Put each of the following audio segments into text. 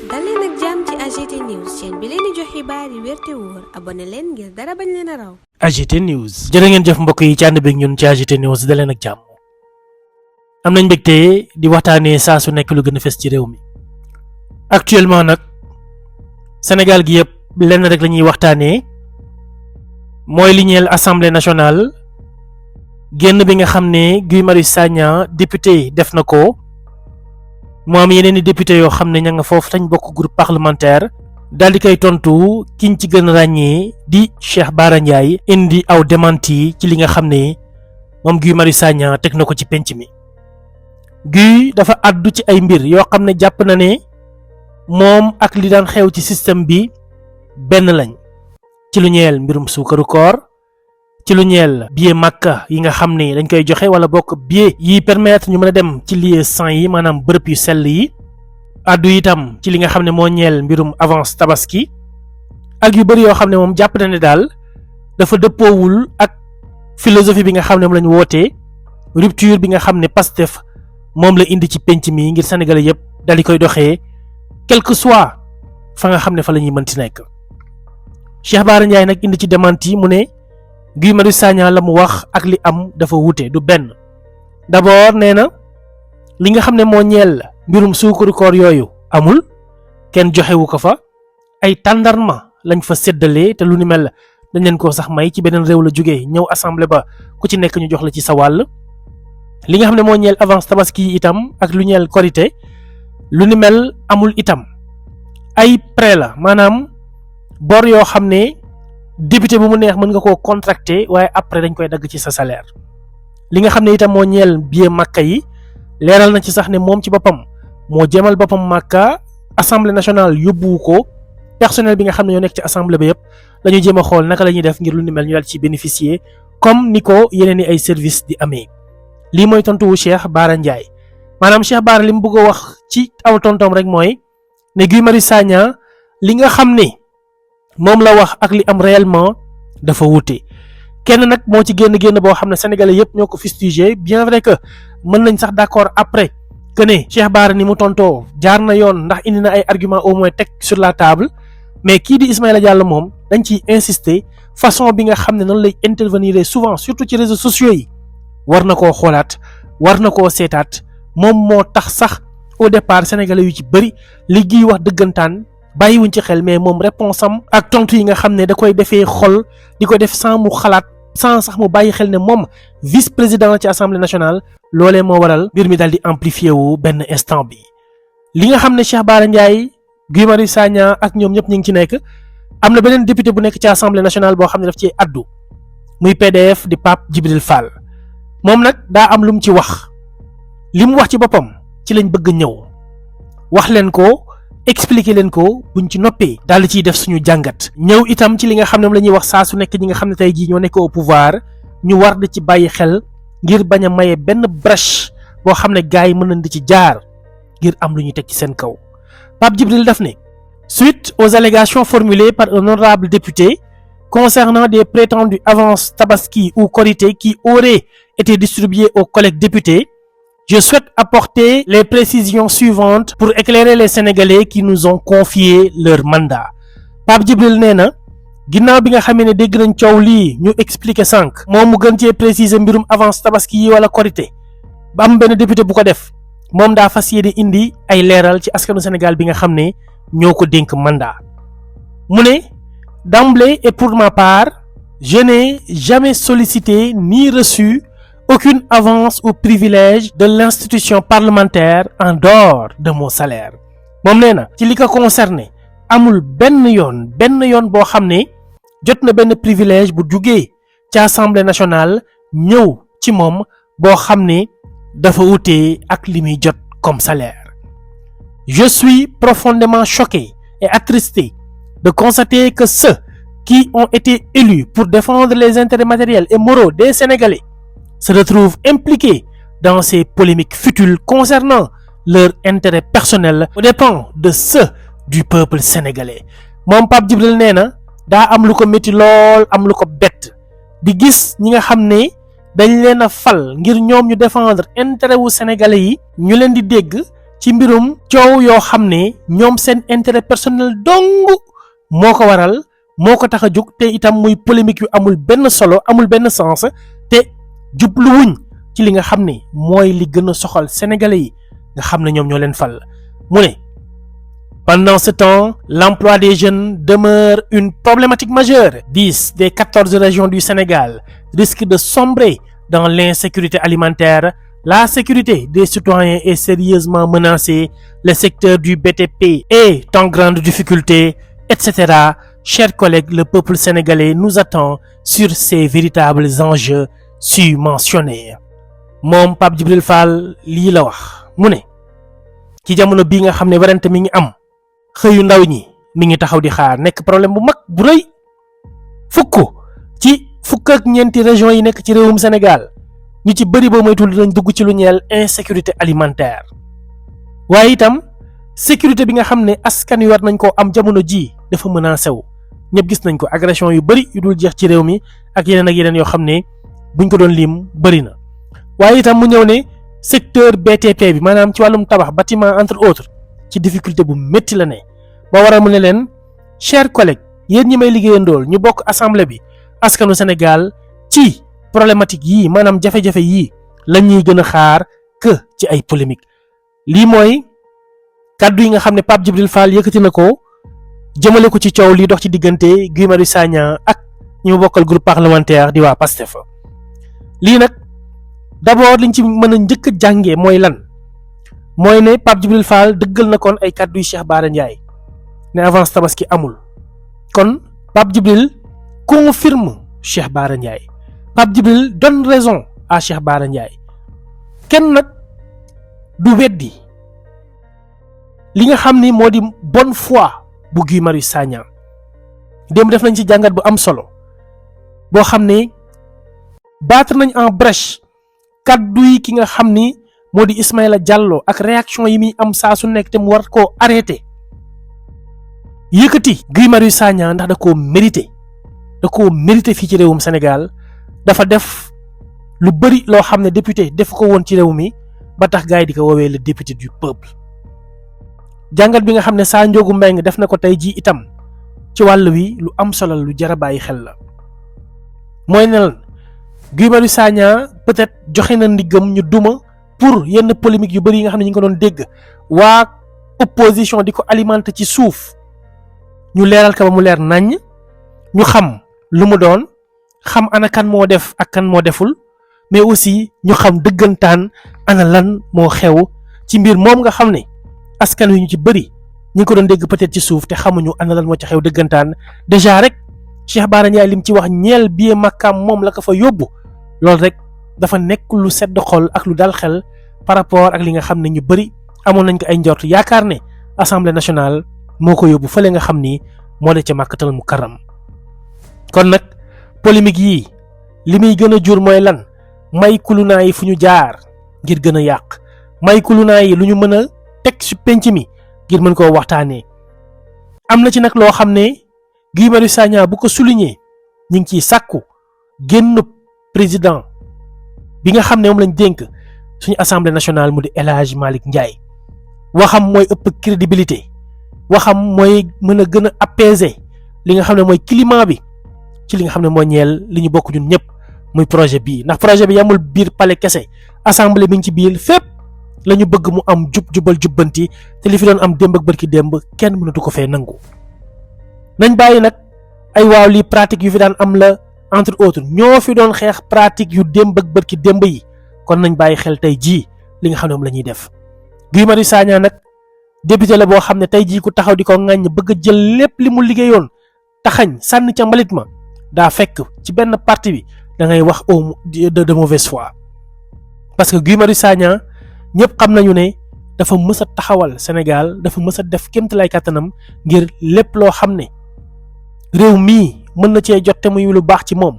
dal leen ak jàmm ci AGT News chaîne bi leen di jox xibaar yi wér te wóor abonné leen ngir dara bañ leen a raw. AGT News jërë ngeen jëf mbokk yi ci ànd beeg ñun ci AGT News dal leen ak jàmm. am nañ mbégte di waxtaanee saa su nekk lu gën a fës ci réew mi actuellement nag Sénégal gi yëpp lenn rek la ñuy waxtaanee mooy li ñeel assemblée nationale génn bi nga xam ne Guy Marius Sagna député def na ko. moo am yeneen i député yoo xam ne ña nga foofu tañ bokk groupe parlementaire daal di koy tontu kiñ ci gën a ràññee di Cheikh Bara Ndiaye indi aw démenti ci li nga xam ne moom Guy Marius Sagna teg na ko ci penc mi. Guy dafa àddu ci ay mbir yoo xam ne jàpp na ne moom ak li daan xew ci système bi benn lañ ci lu ñeel mbirum suukaru koor ci lu ñeel billet Makka yi nga xam ne dañ koy joxe wala bokk billet yi permettre ñu mën a dem ci lieu saint yi maanaam bërëb yu sell yi addu itam ci li nga xam ne moo ñeel mbirum avance tabaski ak yu bëri yoo xam ne moom jàpp na ne daal dafa dëppoowul ak philosophie bi nga xam ne moom lañ wootee rupture bi nga xam ne Pastef moom la indi ci penc mi ngir Sénégalais yëpp daal di koy doxee quel que soit fa nga xam ne fa la ñuy mënti nekk. Cheikh Bara Ndiaye nag indi ci démenti mu ne Guy Marius Sagna la mu wax ak li am dafa wute du benn d'abord nee na li nga xam ne moo ñeel mbirum suukaru koor yooyu amul kenn joxewu ko fa ay tàndarma lañ fa séddalee te lu ni mel dañ leen koo sax may ci beneen réew la jógee ñëw assemblée ba ku ci nekk ñu jox la ci sa wàll. li nga xam ne moo ñeel avance tabaski yi itam ak lu ñeel korité lu ni mel amul itam ay prêt la maanaam bor yoo xam ne député bu mu neex mën nga koo contracté waaye après dañ koy dagg ci sa salaire. li nga xam ne itam moo ñeel billet Makka yi leeral na ci sax ne moom ci boppam moo jëmal boppam Makka assemblée nationale yóbbuwu ko personnel bi nga xam ne ñoo nekk ci assemblée ba yëpp la ñu jéem a xool naka la ñuy def ngir lu ni mel ñu daal ci bénéficier comme ni ko yeneen i ay service di amee. lii mooy tontu wu Cheikh Bara Ndiaye maanaam Cheikh Bara li mu bëgg a wax ci aw tontoom rek mooy ne Guy Marius Sagna li nga xam ne moom la wax ak li am réellement dafa wute. kenn nag moo ci génn boo xam ne sénégalais yëpp ñoo ko fustigé bien vrai que mën nañ sax d'accord après que ne Cheikh Bara ni mu tontoo jaar na yoon ndax indi na ay arguments au moins teg sur la table mais kii di Ismaïla Diallo moom dañ ciy insister façon bi nga xam ne noonu lay intervenir souvent surtout ci réseaux sociaux yi war na koo xoolaat war na koo seetaat moom moo tax sax au départ sénégalais yu ci bëri li Guy wax dëggantaan bàyyiwuñ ci xel mais moom réponse am ak tontu yi nga xam ne da koy defee xol di ko def sans mu xalaat sans sax mu bàyyi xel ne moom vice président ci assemblée nationale loolee moo waral mbir mi daal di amplifié wu benn instant bi. li nga xam ne Cheikh Bara Ndiaye Guy Marius Sagna ak ñoom ñëpp ñu ngi ci nekk am na beneen député bu nekk ci assemblée nationale boo xam ne daf ci addu muy PDF di Pape Djibril Fall moom nag daa am lu mu ci wax li mu wax ci boppam ci lañ bëgg ñëw wax leen ko. expliquer leen ko buñ ci noppee daal di ciy def suñu jàngat ñëw itam ci li nga xam ne moom la ñuy wax saa su nekk ñi nga xam ne tey jii ñoo nekk au pouvoir ñu war di ci bàyyi xel ngir bañ a maye benn brèche boo xam ne gars yi mën nañ di ci jaar ngir am lu ñu teg ci seen kaw. Pape Djibril daf ne suite aux allégations formulées par un honorable député concernant des prétendues avances tabaski ou korité qui auraient été distribuées aux collègues députés. Je souhaite apporter les précisions suivantes pour éclairer les Sénégalais qui nous ont confié leur mandat. Pape Djibril nee na ginnaaw bi nga xamee ne dégg nañ coow lii ñu expliquer sànq moom mu gën cee préciser mbirum avance tabaski yi wala korité ba am benn député bu ko def moom daa fas yéene indi ay leeral ci askanu Sénégal bi nga xam ne ñoo ko dénk mandat. mu ne d'emblée et pour ma part je n'ai jamais sollicité ni reçu aucune avance ou privilège de l'institution parlementaire en dehors de mon salaire. moom nee na ci li ko concerné amul benn yoon boo xam ne jot na benn privilège bu jugee ci assemblée nationale ñëw ci moom boo xam ne dafa wutee ak li muy jot comme salaire. Je suis profondément choqué et attristé de constater que ceux qui ont été élus pour défendre les intérêts matériels et moraux des Sénégalais se retrouvent impliqués dans ces polémiques futiles concernant leur intérêt personnel aux dépens de ceux du peuple sénégalais. moom Pape Djibril nee na daa am lu ko métti lool am lu ko bett di gis ñi nga xam ne dañ leen a fal ngir ñoom ñu défendre intérêt wu sénégalais yi ñu leen di dégg ci mbirum coow yoo xam ne ñoom seen intérêt personnel dong moo ko waral moo ko tax a jóg te itam muy polémique yu amul benn solo amul benn sens te jubluwuñ ci li nga xam ne mooy li gën a soxal sénégalais yi nga xam ne ñoom ñoo leen fal mu ne pendant ce temps l'emploi des jeunes demeure une problématique majeure. 10 des 14 régions du Sénégal risquent de sombrer dans l'insécurité alimentaire. La sécurité des citoyens est sérieusement menacée. Le secteur du BTP est en grande difficulté, etc. Chers collègues, le peuple sénégalais nous attend sur ces véritables enjeux subventionnés. moom Pape Djibril Fall lii la wax mu ne ci jamono bii nga xam ne warante mi ngi am xëyu ndaw ñi mi ngi taxaw di xaar nekk problème bu mag bu rëy fukk ak ñeenti régions yi nekk ci réewum Sénégal ñu ci bëri ba moytul dinañ dugg ci lu ñeel insécurité alimentaire waaye itam sécurité bi nga xam ne askan wi war nañ koo am jamono ji dafa menacé wu ñëpp gis nañ ko agression yu bëri yu dul jeex ci réew mi ak yeneen yoo xam ne buñ ko doon lim bëri na waaye itam mu ñëw ne secteur BTP bi maanaam ci wàllum tabax bâtiment entre autres ci difficulté bu métti la ne ba waral mu ne leen chers collègues yéen ñi may liggéeyandool ñu bokk assemblée bi askanu Sénégal ci problématique yii maanaam jafe-jafe yii la ñuy gën a xaar que ci ay polémique lii mooy kàddu yi nga xam ne Pape Djibril Fall yëkkati na ko jëmale ko ci coow lii dox ci diggante Guy Marius Sagna ak ñi mu bokkal groupe parlementaire di waa PASTEF lii nag d'abord liñ ci mën a njëkk a jàngee mooy lan mooy ne Pape Djibril Fall dëggal na kon ay kàddu yu Cheikh Bara Ndiaye ne avance tabaski amul kon Pape Djibril confirme Cheikh Bara Ndiaye Pape Djibril donne raison à Cheikh Bara Ndiaye kenn nag du weddi li nga xam ni moo di bonne foi bu Guy Marius Sagna démb def nañ ci jàngat bu am solo boo xam ne battre nañ en brèche kaddu yi ki nga xam ni moo di Ismaïla Diallo ak réaction yi muy am saa su nekk te mu war koo arrêté yëkkati Guy Marius Sagna ndax da koo mérité fii ci réewum Sénégal dafa def lu bëri loo xam ne député def ko woon ci réew mi ba tax gars yi di ko woowee le député du peuple jàngat bi nga xam ne Sa Ndiogou Mbengue def na ko tey jii itam ci wàll wi lu am solo lu jar a bàyyi xel la mooy ne lan Guy Marius Sagna peut-être joxe na ndiggam ñu duma pour yenn polémique yu bëri yi nga xam ne ñu ngi ko doon dégg waa opposition di ko alimenter ci suuf ñu leeral ko ba mu leer naññ ñu xam lu mu doon xam ana kan moo def ak kan moo deful mais aussi ñu xam dëggantaan ana lan moo xew ci mbir moom nga xam ne askan wi ñu ci bëri ñi ngi ko doon dégg peut-être ci suuf te xamuñu ana lan moo ci xew dëggantaan déjà rek Cheikh Bara Ndiaye lim ci wax ñeel billet Makkaam moom la ko fa yóbbu loolu rek dafa nekk lu sedd xol ak lu dal xel par rapport ak li nga xam ne ñu bëri amoon nañ ko ay njort yaakaar ne assemblée nationale moo ko yóbbu fële nga xam ni moo de ca Makkatal Mukarram kon nag polémique yii li muy gën a jur mooy lan may kulunaa yi fu ñu jaar ngir gën a yàq may kulunaa yi lu ñu mën a teg ci penc mi ngir mën koo waxtaanee am na ci nag loo xam ne Guy Marius Sagna bu ko souligner ñu ngi ciy sàkku génn président bi nga xam ne moom lañ dénk suñu assemblée nationale mu di El Hadj Malick Ndiaye waxam mooy ëpp crédibilité waxam mooy mën a gën a apaiser li nga xam ne mooy climat bi ci li nga xam ne moo ñeel li ñu bokk ñun ñëpp muy projet bii ndax projet bi yamul biir palais kese assemblée bi ngi ci biir fépp la ñu bëgg mu am jubal jubbanti te li fi doon am démb ak bërki démb kenn mënatu ko fee nangu nañ bàyyi nag ay waaw lii pratique yu fi daan am la entre autres ñoo fi doon xeex pratique yu démb ak bërki démb yi kon nañ bàyyi xel tey jii li nga xam ne moom la ñuy def Guy Marius Sagna nag député la boo xam ne tey jii ku taxaw di ko ŋàññ bëgg a jël lépp li mu liggéeyoon taxañ sànni ca mbalit ma daa fekk ci benn parti bi da ngay wax de mauvaise foi parce que Guy Marius Sagna ñëpp xam nañu ne dafa mës a taxawal Sénégal dafa mës a def kéemtalaay kàttanam ngir lépp loo xam ne réew mii mën na cee jot te muy lu baax ci moom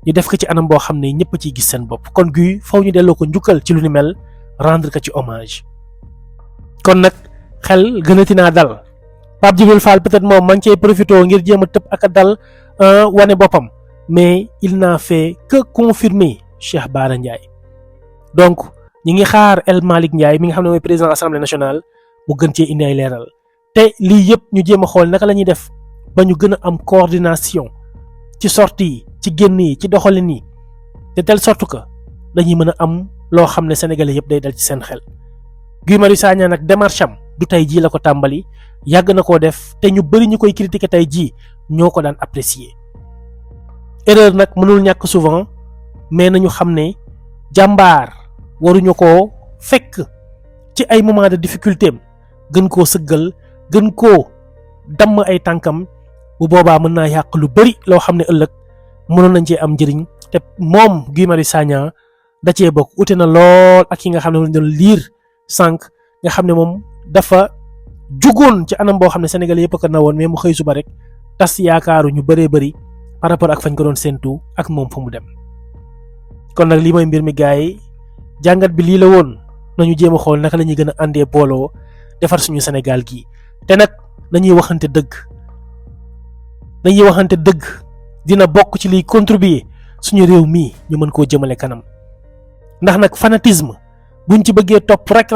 ñu def ko ci anam boo xam ne ñëpp ciy gis seen bopp kon Guy faw ñu delloo ko njukkal ci lu ni mel rendre ko ci hommage kon nag xel gënati naa dal Pape Djibril Fall peut-être moom maa ngi cay profité ngir jéem a tëb ak a dal wane boppam mais il n'a fait que confirmer Cheikh Bara Ndiaye donc ñi ngi xaar El Malick Ndiaye mi nga xam ne mooy président assemblée nationale mu gën cee indi ay leeral te lii yëpp ñu jéem a xool naka la ñuy def ba ñu gën a am coordination ci sortie yi ci génn yi ci doxalin yi de telle sorte que dañuy mën a am loo xam ne sénégalais yëpp day dal ci seen xel. Guy Marius Sagna nag démarche am du tey jii la ko tàmbali yàgg na koo def te ñu bëri ñu koy critiquer tey jii ñoo ko daan apprécier erreur nag mënul ñàkk souvent mais nañu xam ne jàmbaar waruñu koo fekk ci ay moment de difficulté am gën koo sëggal gën koo damm ay tànkam bu boobaa mën naa yàq lu bëri loo xam ne ëllëg mënoon nañ cee am njëriñ te moom Guy Marius Sagna da cee bokk ute na lool ak ki nga xam ne moom doon liir sànq nga xam ne moom dafa jugoon ci anam boo xam ne Sénégal yëpp a ko nawoon mais mu xëy suba rek tas yaakaaru ñu bëree bëri par rapport ak fañ ko doon séentu ak moom fa mu dem. kon nag lii mooy mbir mi gars yi jàngat bi lii la woon nañu jéem a xool naka la ñuy gën a àndee booloo defar suñu Sénégal gii te nag nañuy waxante dëgg dina bokk ci liy contribuer suñu réew mii ñu mën koo jëmale kanam ndax nag fanatisme buñ ci bëggee topp rek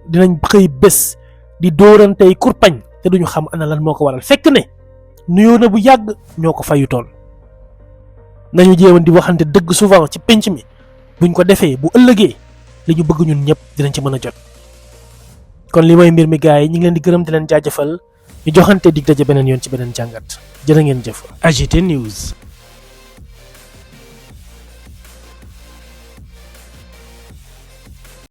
dinañ xëy bés di dóorantey kurpañ te duñu xam ana lan moo ko waral fekk ne nuyoo na bu yàgg ñoo ko fayutoon nañu jéeman di waxante dëgg souvent ci penc mi buñ ko defee bu ëllëgee li ñu bëgg ñun ñëpp dinañ ci mën a jot. kon li mooy mbir mi gars yi ñu ngi leen di gërëm di leen jaajëfal ñu joxante dig daje beneen yoon ci beneen jàngat jërë ngeen jëf. AGT News.